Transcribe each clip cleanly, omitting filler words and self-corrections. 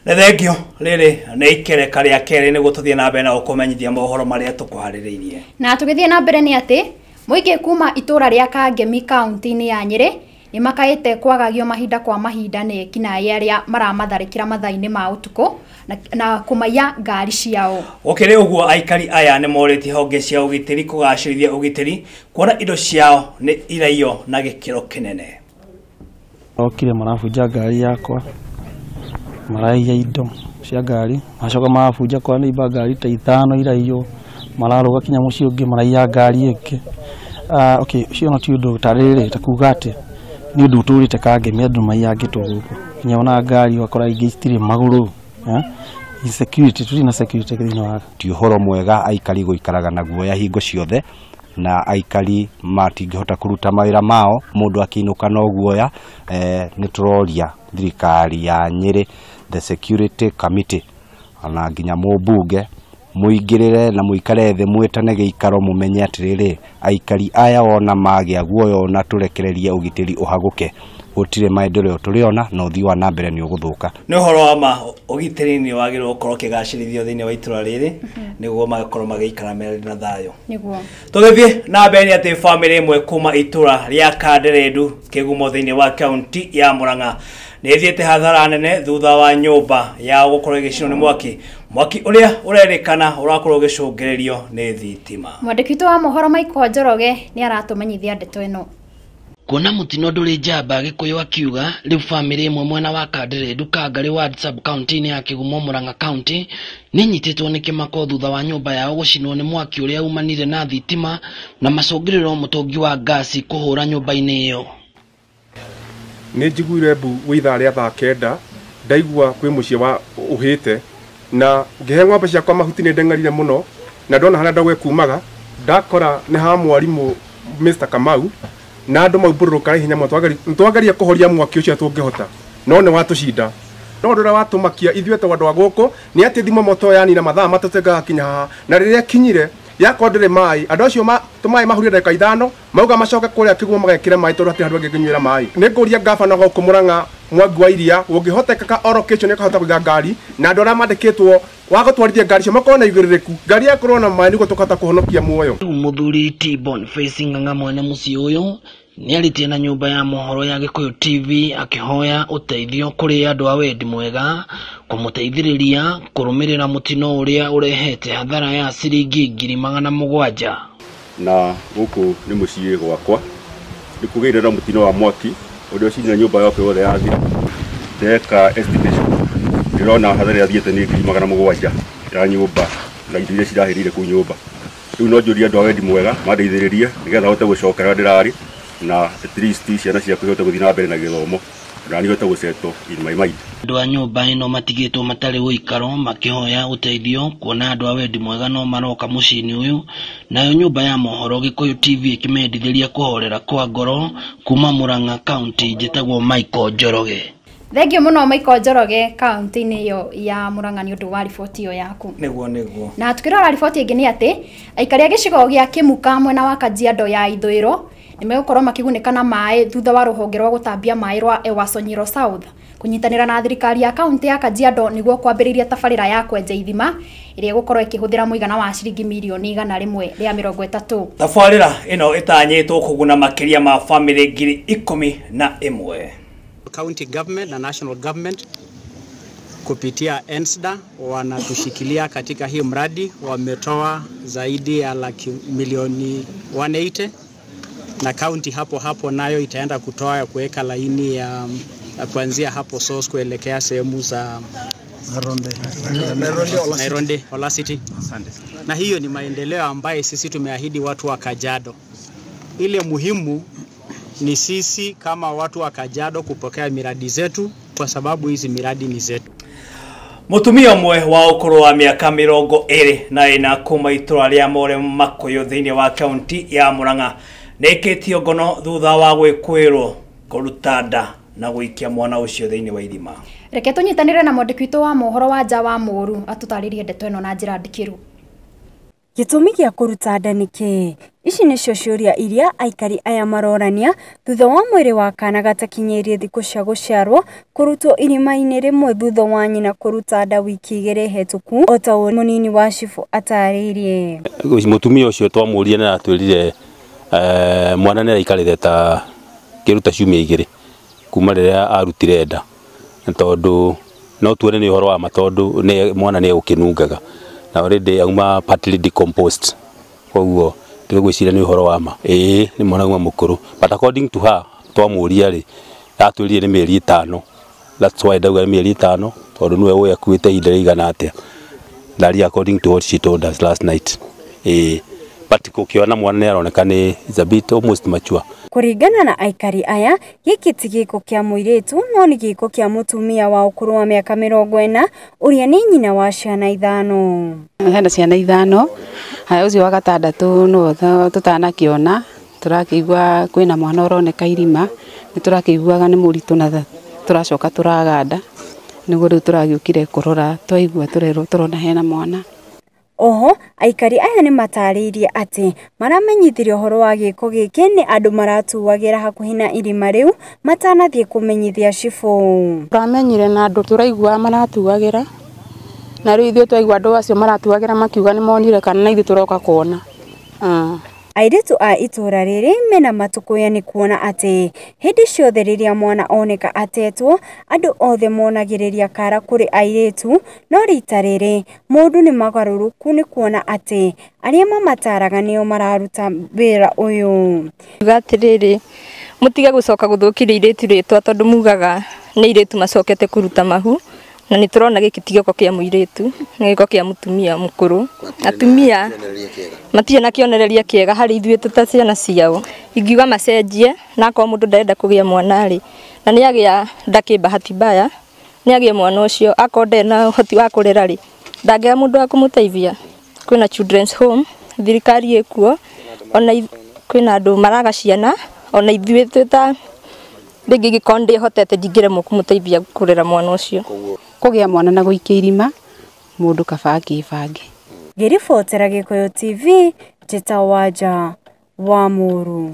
Nĩ thengio rĩrĩ nĩ ikereka rĩa kerĩ nĩguo tũthiĩ na mbere na gũkũmenyithia mohoro marĩa tũkũharĩrĩirie. Na tũgĩthiĩ na mbere nĩ atĩ mũingĩ kuma itũra rĩa Kangemi kaunti-inĩ ya Nyĩrĩ nĩ makaĩte kwagagio mahinda kwa mahinda nĩ ekinaĩ arĩa maramatharĩkĩra mathaa-inĩ ma ũtukũ na kũmaiya ngari ciao. Gũkĩrĩ ũguo aikari aya nĩ morĩtie honge cia ũgitĩri kũgacĩrithia ũgitĩri kuona indo ciao nĩ iraiywo na gĩkĩro kĩnene. Okire marabunja ngari yakwa, maraiya indo cia ngari, macoka marabunja kwa neighbor ngari ta 5 iraiywo, mararũga kinya mũciĩ ũngĩ maraiya ngari ĩngĩ. Okay, ũcio ona ti ũndũ ta rĩrĩ ta kuga atĩ nĩ ũndũ ũtũrĩte Kangemi andũ maiyangĩtwo gũkũ, nginya ona ngari ũgakora ingĩ citirĩ magũrũ. Insecurity, tũtirĩ na security thĩinĩ wa ti ũhoro mwega aikari gũikaraga na guoya hingo ciothe na aikari matingĩhota kũruta mawĩra mao mũndũ akĩinũka no guoya. Nĩ tũroria thirikari ya Nyĩrĩ, the security committee ona nginya mũmbunge mũingĩrĩre na mũikare thĩ mwĩtane gĩikaro mũmenye atĩrĩrĩ aikari aya ona magĩa guoya ona tũrekererie ũgitĩri ũhagũke gũtirĩ maendeleo tũrĩona na ũthii wa na mbere nĩ ũgũthũka. Nĩ ũhoro wa ma ũgitĩri nĩ wagĩrĩirwo gũkorwo ũkĩgacĩrithio thĩinĩ wa itũra rĩrĩ nĩguo magakorwo magĩikara merĩ na thayũ. Nĩguo tũgĩthiĩ na mbere nĩ atĩ bamĩrĩ ĩmwe kuma itũra rĩa Kanderendu Kĩgumo thĩinĩ wa kaunti ya Murang'a nĩ ĩthiĩte hathara nene thutha wa nyũmba yao gũkorwo ĩgĩcinwo nĩ mwaki, mwaki ũrĩa ũrerĩkana ũrakorwo ũgĩcũngĩrĩrio nĩ thitima. Mwandĩki witũ wa mohoro Michael Njoroge nĩ aratũmenyithia ndeto ĩno. Kuona mũtino ndũrĩ njamba Gĩkũyũ akiuga rĩu bamĩrĩ ĩmwe mwena wa Kanderendu Kangarĩ ward sub county-inĩ ya Kĩgumo Murang'a county nĩnyitĩtwo nĩ kĩmako thutha wa nyũmba yao gũcinwo nĩ mwaki ũrĩa umanire na thitima na macũngĩrĩro mũtũngi wa ngasi kũhũra nyũmba-inĩ ĩyo. Nĩ njiguire mbu wĩ ithaa rĩa thaa 9 ndaigua kwĩ mũciĩ wa ũhĩte na ngĩhe ng'ombe ciakwa mahuti nĩ ndeng'erire mũno na ndona harĩa ndogo ĩkumaga ndakora nĩ ha mwarimũ Mr Kamau na andũ maumbũrũrũka ihenya mũno. Twageria kũhoria mwaki ũcio tũngĩhota no nĩ watũcinda. No ũndũ ũrĩa watũmakia ithuĩ ta andũ a gũkũ nĩ atĩ thimo moto yanina mathaa 3 ĩgakinya haha na rĩrĩa ĩkinyire yakorwo ndĩrĩ maĩ andũ acio tũmaĩ mahurie ndagĩka 5 mauga macoke kũrĩa Kĩgumo magekĩre maĩ tondũ hatirĩ handũ angĩnyuĩra maĩ. Nĩ ngũria gabana gũkũ Murang'a Mwangi wa Iria ũngĩhotekeka oro kesho nĩ akahota kũiga ngari na andũ arĩa mandĩkĩtwo wa gũtwarithia ngari icio makorwo na igĩrĩrĩku ngari yakorwo na maĩ nĩguo tũkahota kũhonokia muoyo. Rĩu mũthuri T Boniface Ng'ang'a mwene mũciĩ ũyũ nĩarĩtie na nyũmba ya mohoro ya Gĩkũyũ TV akĩhoya ũteithio kũrĩ andũ a wendi mwega kũmũteithĩrĩria kũrũmĩrĩra mũtino ũrĩa ũrehete hathara ya ciringi 700,000. Na gũkũ nĩ mũciĩ gwakwa nĩ kũgĩire na mũtino wa mwaki ũrĩa ũcinire nyũmba yakwa yothe yathira. Ndeka estimation ndĩrona hathara ĩrĩa thiĩte nĩ 700,000 ya nyũmba na indo iria cirahĩrĩire kũu nyũmba. Rĩu no njũrie andũ a wendi mwega mandeithĩrĩrie nĩgetha hote gũcokera ndĩrarĩ na at least ciana ciakwa ihote gũthiĩ na mbere na gĩthomo na niĩ hote gũsettle in my mind. Andũ a nyũmba ĩno matigĩtwo matarĩ ũikaro makĩhoya ũteithio kuona andũ a wendi mwega no maroka mũciĩ-inĩ ũyũ. Nayo nyũmba ya mohoro Gĩkũyũ TV ĩkĩmendithĩria kũhorera kwa ngoro kuma Murang'a county. Njĩtagwo Michael Njoroge. Thengio mũno Michael Njoroge kaunti-inĩ ĩyo ya Murang'a nĩ ũndũ wa riboti ĩyo yaku. Nĩguo. Na tukĩrora riboti ĩngĩ nĩ atĩ aikari a gĩcigo gĩa Kĩmuka mwena wa Kajiado ya Ithũĩro nĩmegũkorwo makĩgunĩka na maĩ thutha wa rũhonge rwa gũtambia maĩ rwa Ewaso Nyiro South kũnyitanĩra na thirikari ya kaunti ya Kajiado nĩguo kwambĩrĩria tabarĩra ya kwenja ithima ĩrĩa ĩgũkorwo ĩkĩhũthĩra mũigana wa ciringi mirioni 130. Tabarĩra ĩno ĩtanyĩtwo kũguna makĩria ma bamĩrĩ 11,000. County government na national government kupitia ENSDA wanatushikilia katika hii mradi, wametoa zaidi ya milioni 180 na county hapo hapo nayo itaenda kutoa ya kuweka laini ya kuanzia hapo source kuelekea sehemu za Nairobi Ola City. Na hiyo ni maendeleo ambaye sisi tumeahidi watu wa Kajiado. Ile muhimu ni sisi kama watu wa Kajiado kupokea miradi zetu kwa sababu hizi miradi ni zetu. Mutumia ũmwe wa ũkũrũ wa mĩaka 24 kuma itũra rĩa More Makũyũ thĩinĩ wa kaunti ya Murang'a nĩĩkĩtio ngono thutha wa gwĩkũĩrwo kũruta nda na gũikia mwana ũcio thĩinĩ wa irima. Reke tũnyitanĩre na mwandĩki witũ wa mohoro wa Nja wa Mũũru atũtarĩrie ndeto ĩno na njĩra ndikĩru. Gĩtũmi gĩa kũruta nda nĩ kĩĩ? Ici nĩcio ciũria iria aikari aya marorania thutha wa mwĩrĩ wa kana gatakinyĩirie thikũ cia gũciarwo kũrutwo irima-inĩ rĩmwe thutha wa nyina kũruta nda wiki igĩrĩ hetũku, o ta ũrĩa mũnini wa cibũ atarĩirie. Mũtumia ũcio twamũria nĩ aratwĩrire mwana nĩ araikarĩte ta kĩruta ciumia igĩrĩ kuma rĩrĩa arutire nda, tondũ no tuone nĩ ũhoro wa ma tondũ mwana nĩ egũkĩnungaga na already auma partly decomposed, koguo ndĩgwĩciria nĩ ũhoro wa ma. Ĩĩ nĩ mwana auma mũkũrũ, but according to her twamũria rĩ atwĩrire nĩ mĩeri 5. That's why ndauga nĩ mĩeri 5 tondũ nĩwe ũĩ akuĩte ihinda rĩigana atĩa. Ndaria according to what she told us last night. Ĩĩ but gũkĩona mwana nĩ aroneka nĩ is a bit almost mature. Kũringana na aikari aya, gĩkĩ ti gĩko kĩa mũirĩtu no nĩ gĩko kĩa mũtumia wa ũkũrũ wa mĩaka 40 ũrĩa nĩ nyina wa ciana 5. Hena ciana 5, haya ũcio wa gatandatũ no tũtanakĩona, tũrakĩigua kwĩna mwana ũroneka irima, nĩ tũrakĩiguaga nĩ mũritũ na tũracoka tũraganda, nĩguo rĩu tũragĩũkire kũrora twaigua tũrerwo tũrona hena mwana. Oho, aikari aya nĩ matarĩirie atĩ maramenyithirio ũhoro wa gĩko gĩkĩ nĩ andũ maratuagĩra hakuhĩ na irima rĩu matanathiĩ kũmenyithia cibũ. Tũramenyire na andũ tũraigua maratuagĩra, na rĩu ithuĩ twaigua andũ acio maratuagĩra makiuga nĩ monire kana na ithuĩ tũroka kuona. Airĩtu a itũra rĩrĩ mena matũkũya nĩ kuona atĩ hĩndĩ ciothe rĩrĩa mwana oneka atetwo andũ othe monagĩrĩria kara kũrĩ airĩtu, no rita rĩrĩ mũndũ nĩ magarũrũku nĩ kuona atĩ arĩa mamataraga nĩo mararuta wĩra ũyũ. Uga atĩrĩrĩ, mũtige gũcoka gũthũkĩria airĩtu rĩtwa tondũ mugaga nĩ airĩtu macokete kũruta mahu, na nĩ tũrona gĩkĩ ti gĩko kĩa mũirĩtu, nĩ gĩko kĩa mũtumia mũkũrũ. Atumia matirĩ na kĩonereria kĩega harĩ ithuĩ tũta ciana ciao. Ingiuga macenjie, na akorwo mũndũ ndarenda kũgĩa mwana rĩ, na nĩ agĩa nda kĩbahati mbaya, nĩ agĩe mwana ũcio, akorwo ndarĩ na ũhoti wa kũrera rĩ, ndangĩaga mũndũ wa kũmũteithia. Kwĩna children's home, thirikari ĩkuo, ona kwĩna andũ maraga ciana, ona ithuĩ twĩ rĩngĩ ingĩkorwo ndĩhotete ndingĩremwo kũmũteithia kũrera mwana ũcio. Kũgĩa mwana na gũikia irima mũndũ kaba akĩbange. Ngĩribotera Gĩkũyũ TV, Njĩta Wanja wa Mũru.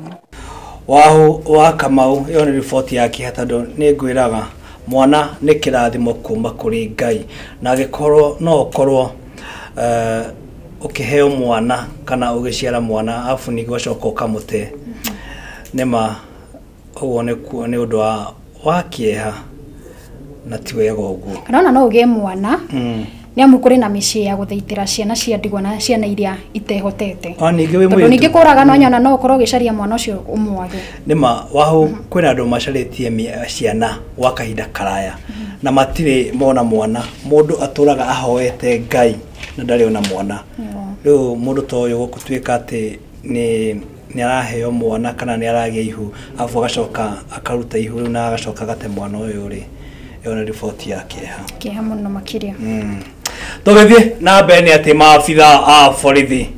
Wahu wa Kamau, ĩyo nĩ riboti ya kĩeha tondũ nĩ ngwĩraga mwana nĩ kĩrathimo kuma kũrĩ Ngai, na angĩkorwo no ũkorwo ũkĩheo mwana kana ũgĩciara mwana afu ningĩ ũgacoka ũkamũte, nĩma ũguo nĩ ũndũ wa kĩeha na ti wega ũguo. Kana ona no ũgĩe mwana nĩ amu kũrĩ na mĩciĩ ya gũthaitĩra ciana cia ndigwa na ciana iria itehotete. Tondũ ningĩ kũraga no nyona no ũkorwo ũgĩcaria mwana ũcio ũmwage. Nĩma wahu kwĩna andũ macarĩtie ciana gwa kahinda karaya na matirĩ mona mwana, mũndũ atũraga ahoete Ngai na ndarĩ ona mwana. Rĩu mũndũ ta ũyũ gũtuĩka atĩ nĩ araheo mwana kana nĩ aragĩa ihu afu agacoka akaruta ihu rĩu na agacoka agate mwana ũyũ rĩ, ĩyo nĩ riboti ya kĩeha. Kĩeha mũno makĩria. Tũgĩthiĩ na mbere nĩ atĩ maabitha a borithi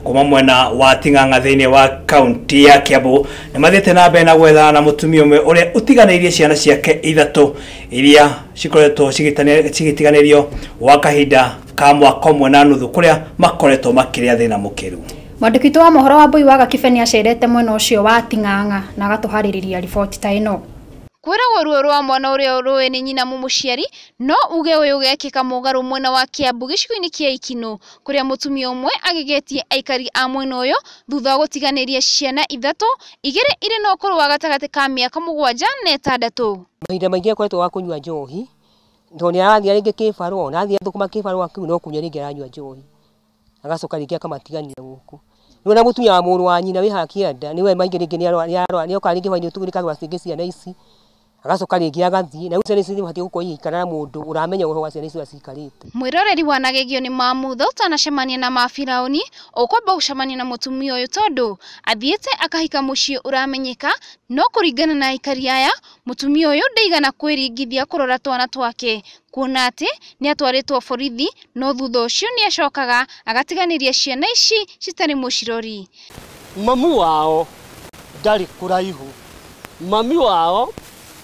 kuma mwena wa Ting'ang'a thĩinĩ wa kaunti ya Kiambu nĩ mathiĩte na mbere na gwethana na mũtumia ũmwe ũrĩa ũtiganĩirie ciana ciake 3 iria cikoretwo cigĩtiganĩrio gwa kahinda ka mwaka 1.5 kũrĩa makoretwo makĩrĩa thĩna mũkĩru. Mwandĩki witũ wa mohoro wa Mbui wa Gakibe nĩ acerete mwena ũcio wa Ting'ang'a na agatũharĩrĩria riboti ta ĩno. Kwĩragwo ruo rwa mwana ũrĩa ũrũĩ nĩ nyina mũmũciari no uge ũyũ ũgekĩka mũgarũ mwena wa Kiambu gĩcigo-inĩ kĩa Ikinũ kũrĩa mũtumia ũmwe agĩgetie aikari a mwena ũyũ thutha wa gũtiganĩria ciana 3, 2 irĩ na ũkũrũ wa gatagatĩ ka mĩaka 7 na 6. Mahinda maingĩ akoretwo wa kũnyua njohi tondũ nĩ arathiĩ rĩngĩ kĩbarũa, na athiĩ thũkũma kĩbarũa kĩu no kũnyua rĩngĩ aranyua njohi, agacoka rĩngĩ akamatigania gũkũ. Rĩu na mũtumia wa mũrũ wa nyina wĩ haha kĩanda nĩwe maingĩ rĩngĩ nĩoka rĩngĩ hwainĩ ũtukũ nĩkagũra rĩngĩ ciana ici, agacoka rĩngĩ agathiĩ na rĩu ciana ici nĩibatiĩ gũkorwo igĩikara na mũndũ ũramenya ũhoro wa ciana ici ũrĩa ciikarĩte. Mwĩroreri wa Nagegio nĩ Mamutha ũtanacemania na mabiraũni ũkwamba gũcemania na mũtumia ũyũ tondũ athiĩte akahika mũciĩ ũramenyeka, no kũringana na aikari aya mũtumia ũyũ ndaigana kwĩringithia kũrora twana twake kuona atĩ nĩ atwarĩtwo borithi, no thutha ũcio nĩ acokaga agatiganĩria ciana ici citarĩ mũcirori. Mamu wao ndarĩ kũraihu, mami wao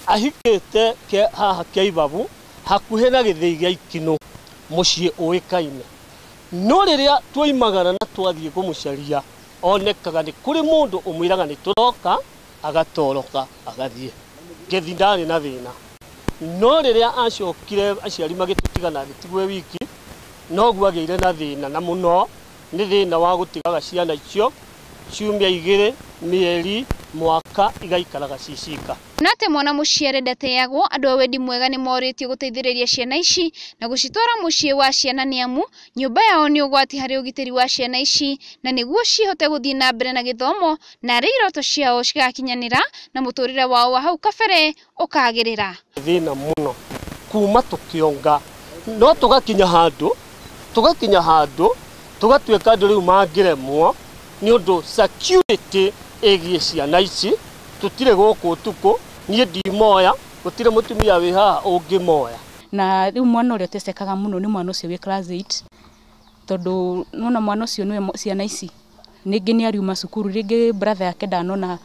ahikĩte haha Kĩaibabu hakuhĩ na gĩthĩi gĩa Ikinũ mũciĩ ũĩkaine. No rĩrĩa twoimagara na twathiĩ kũmũcaria onekaga nĩ kũrĩ mũndũ ũmwĩraga nĩ tũroka agatoroka agathiĩ. Ngethi ndarĩ na thĩna. No rĩrĩa acokire aciari magĩtũtigana agĩtigwo wiki noguo agĩire na thĩna na mũno nĩ thĩna wa gũtigaga ciana icio ciumia igĩrĩ mĩeri mwaka igaikaraga cicika. Na atĩ mwana mũciare ndateagwo, andũ a wendi mwega nĩ morĩtio gũteithĩrĩria ciana ici na gũcitwara mũciĩ wa ciana nĩ amu nyũmba yao nĩ ũgwati harĩ ũgitĩri wa ciana ici na nĩguo cihote gũthiĩ na mbere na gĩthomo na arĩa iroto ciao cigakinyanĩra na mũtũrĩre wao wa hau kabere ũkagĩrĩra. Thĩna mũno kuma tũkĩonga no tũgakinya handũ tũgatuĩka andũ rĩu mangĩremwo nĩ ũndũ security ĩgiĩ ciana ici tutire gũkũ ũtukũ niĩ ndimoya gũtirĩ mũtumia wĩ haha ũngĩmoya. Na rĩu mwana ũrĩa ũtecekaga mũno nĩ mwana ũcio wĩ class 8 tondũ nona mwana ũcio nĩwe ciana ici ningĩ nĩ ariuma cukuru rĩngĩ brother yake ndanona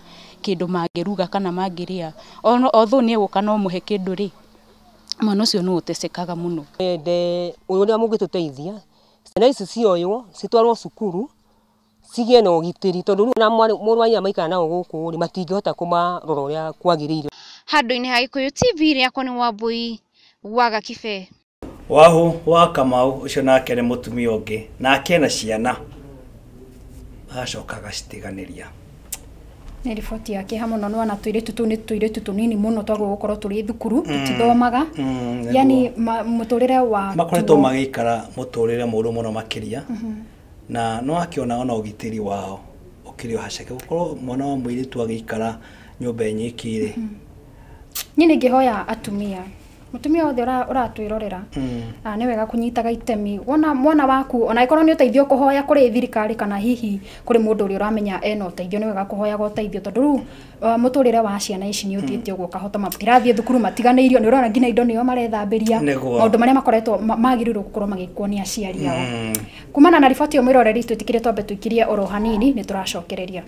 kĩndũ mangĩruga kana mangĩrĩa although nĩ egũka no mũhe kĩndũ rĩ mwana ũcio nĩwe ũtecekaga mũno. Ende ũrĩa mũngĩtũteithia ciana ici cioywo citwarwo cukuru cigĩe na ũgitĩri tondũ rĩu na mũrũ wa nyina maikara nao gũkũ rĩ matingĩhota kũmarora ũrĩa kwagĩrĩire. Handũ-inĩ ha Gĩkũyũ TV rĩakwa nĩ Wambui wa Gakibe. Wahu wa Kamau ũcio nake nĩ mũtumia ũngĩ nake ena ciana agacoka agacitiganĩria. Nĩ riboti ya kĩeha mũno nĩ wana tũirĩtu tũu nĩ tũirĩtu tũnini mũno twagwo gũkorwo tũrĩ thukuru tũtithomaga yani mũtũrĩre wa makoretwo magĩikara mũtũrĩre mũũru mũno makĩria na no akiona ona ũgitĩri wao ũkĩrĩ o haceke gũkorwo mwana wa mũirĩtu agĩikara nyũmba ĩnyiki rĩ. Niĩ nĩngĩhoya atumia mũtumia wothe ũratwĩrorera nĩ wega kũnyitaga itemi wona mwana waku ona angĩkorwo nĩ ũteithio kũhoya kũrĩ thirikari kana hihi kũrĩ mũndũ ũrĩa ũramenya ena ũteithio nĩ wega kũhoyaga ũteithio tondũ rĩu mũtũrĩre wa ciana ici nĩ ũthiĩte ũguo ũkahota matirathiĩ thukuru matiganĩirio nĩ ũrona nginya indo nĩo marethambĩria maũndũ marĩa makoretwo magĩrĩirwo gũkorwo magĩkwo nĩ aciari ao. Kumana na riboti ĩyo mwĩroreri twĩtĩkĩre twambe tũikirie oro hanini nĩ tũracokereria.